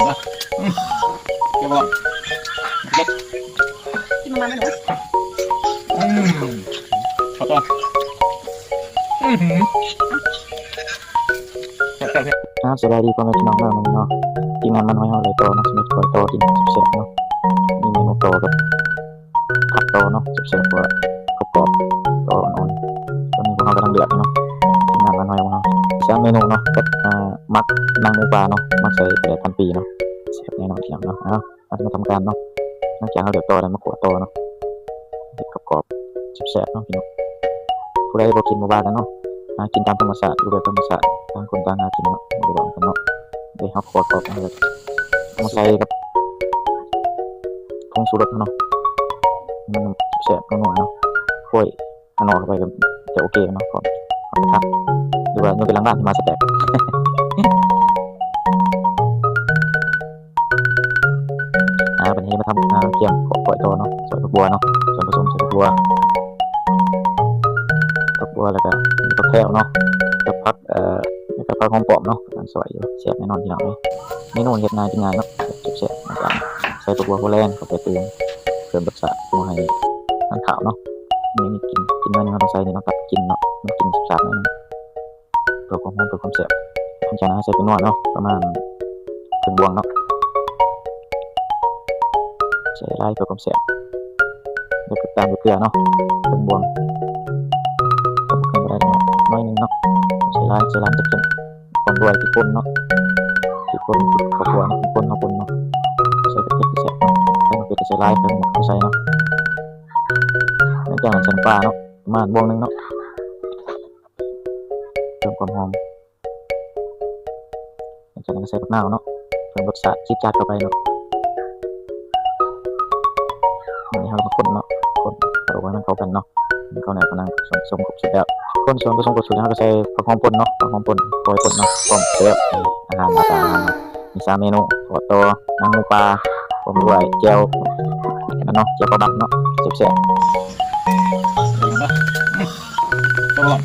ອືມ ເກັບໄວ້ກ່ອນ ເດັດ ກິນມັນໆເລີຍເນາະ ອືມ ເຂົ້າຕໍ່ ອືຫື ແຊບໆ ອ່າ ສະບາຍດີພໍ່ແມ່ພີ່ນ້ອງເນາະ ມື້ນີ້ເນາະ ທີມງານມານ້ອຍເຮົາໄດ້ຕໍ່ເນາະ ຊິມາກ້ອຍຕໍ່ກິນແຊບໆເນາະ ມີເມນູຕໍ່ກັບ ຜັດຕໍ່ເນາະ ແຊບໆ ເພາະວ່າກອບໆ ຕໍ່ອ່ອນໆ ຕອນນີ້ພວກເຮົາກຳລັງເດືອດເນາະ ທີມງານມານ້ອຍຂອງເຮົາ ສາມເມນູເນາະ ກັບ ອ່າ ໝັກໜັງໝູປ່າເນາະ ໝັກໃສ່ປາແດກພັນປີເນາະ ແຊບແນ່ນອນພີ່ນ້ອງເນາະ ເອົາ ເຮົາຈະມາທຳການເນາະ ຫຼັງຈາກເຮົາເດືອດຕໍ່ແລ້ວ ມາຂົ້ວຕໍ່ເນາະ ເຮັດກອບໆ ແຊບໆ ເນາະພີ່ນ້ອງ ຜູ້ໃດບໍ່ກິນບໍ່ວ່າກັນເນາະ ຫາກິນຕາມທຳມະຊາດ ຢູ່ແບບທຳມະຊາດ ຕ່າງຄົນຕ່າງຫາກິນເນາະ ບໍ່ໄດ້ວ່າກັນເນາະ ເດ ເຮົາຂົ້ວກອບເອົາ ເອົາມາໃສ່ກັບ ຜົງຊູລົດເນາະ ມັນແຊບໆ ນົວໆ ເນາະ ກ້ອຍໜໍ່ເຂົ້າໄປກໍຈະໂອເຄເນາະ ພ້ອມຮັບປະທານ ຫຼືວ່າຍົກໄປຫຼັງບ້ານຊິມາສະແຕັກ ອ່າ ບັດນີ້ມາທຳ ອ່າ ກຽມກ້ອຍຕໍ່ເນາະ ຊອຍຜັກບົ່ວເນາະ ສ່ວນປະສົມໃສ່ຜັກບົ່ວ ຜັກບົ່ວ ແລ້ວກໍມີຜັກແພ້ວເນາະ ກັບຜັກ ເອີ ແລ້ວກໍຜັກຫອມປ້ອມເນາະ ກຳລັງຊອຍຢູ່ ແຊບແນ່ນອນພີ່ນ້ອງເອີຍ ເມນູເຮັດງ່າຍກິນງ່າຍເນາະ ແຊບໆ ໃສ່ຝັກບົ່ວຫົວແລງເຂົ້າໄປຕື່ມ ເພີ່ມລົດຊາດບໍ່ໃຫ້ມັນຄາວເນາະ ມີ ມີກິ່ນ ກິ່ນໜ້ອຍໜຶ່ງ ເຮົາຕ້ອງໃສ່ນີ້ເນາະ ຕັດກິ່ນເນາະ ມັນກິ່ນສາບໆ ໜ້ອຍໜຶ່ງ ເພື່ອຄວາມຫອມ ເພື່ອຄວາມແຊບ ຫຼັງຈາກນັ້ນເຮົາໃສ່ແປ້ງນົວເນາະ ປະມານເຄິ່ງບ່ວງເນາະ ໃສ່ຫຼາຍເພື່ອຄວາມແຊບ ແລ້ວກໍຕາມດ້ວຍເກືອເນາະ ເຄິ່ງບ່ວງ ເພີ່ມບໍ່ໄດ້ດອກເນາະ ໜ້ອຍໜຶ່ງເນາະ ໃສ່ຫຼາຍ ໃສ່ຫຼາຍມັນຈະເຄັມ ພ້ອມດ້ວຍພິກປົ່ນເນາະ ພິກປົ່ນ ພິກເຂົ້າຂົ້ວເນາະ ພິກປົ່ນເຂົ້າປົ່ນເນາະ ໃສ່ເຜັດໆ ແຊບເນາະ ໃສ່ເຜັດໃສ່ຫຼາຍ ໃສ່ໝົດເຮົາໃສ່ເນາະ ຫຼັງຈາກນັ້ນໃສ່ນ້ຳປາເນາະ ປະມານບ່ວງໜຶ່ງເນາະ ເພີ່ມຄວາມຫອມ ຫຼັງຈາກນັ້ນກໍໃສ່ບັກນາວເນາະ ເພີ່ມລົດຊາດ ຈີດຈາດເຂົ້າໄປເນາະ ບາດນີ້ເຮົາກໍມາຄົນເນາະ ຄົນເຂົ້າໃຫ້ມັນເຂົ້າກັນເນາະ ເຂົ້າໃນກຳລັງສ່ວນປະສົມຄົບຊຸດແລ້ວ ຄົນສ່ວນປະສົມຄົບຊຸດແລ້ວ ເຮົາກໍໃສ່ຜັກຫອມປົ່ນເນາະ ຜັກຫອມປົ່ນ ປ່ອຍປົ່ນເນາະ ພ້ອມເສີບ ອາຫານໜ້າຕາອາຫານເນາະ ມີສາມເມນູ ທອດຕໍ່ ໜັງໝູປ່າ ພ້ອມດ້ວຍແຈ່ວ ອັນນັ້ນເນາະ ແຈ່ວປາບັກເນາະ ແຊບໆ ເບິ່ງເນາະ ອືມ ເຂົ້າຮ່ວມ